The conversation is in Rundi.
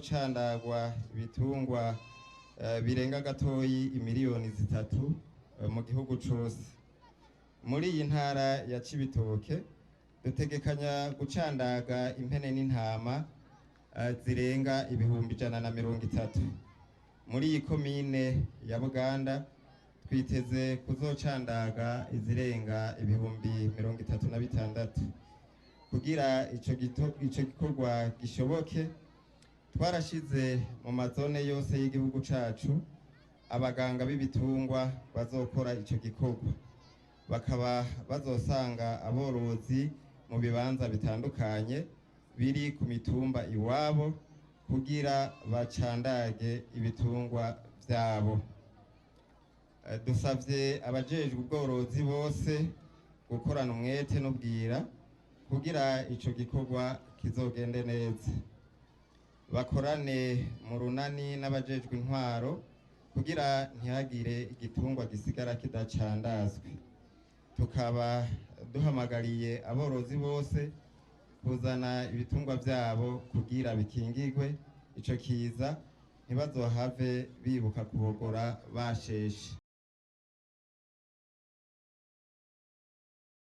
Hazocandagwa ibitungwa birenga gatoyi imiliyoni 3 mu gihugu cose. Muri iyi ntara ya Cibitoke dutegekanya gucandaga impene n'intama zirenga 130,000. Muri iyi komine ya Buganda twiteze kuzocandaga izirenga 36,000. Kugira ico gikorwa gishoboke, twarashize mu mazone yose y'igihugu cacu abaganga b'ibitungwa bazokora ico gikorwa, bakaba bazosanga aborozi mu bibanza bitandukanye biri ku mitumba iwabo kugira bacandage ibitungwa vyabo. Dusavye abajejwe ubworozi bose gukorana umwete n'ubwira kugira ico gikorwa kizogende neza, bakorane mu runani n'abajejwe intwaro kugira ntihagire igitungwa gisigara kidacandazwe. Tukaba duhamagariye aborozi bose kuzana ibitungwa vyabo kugira bikingirwe ico kiza, ntibazohave bibuka kubogora basheshe.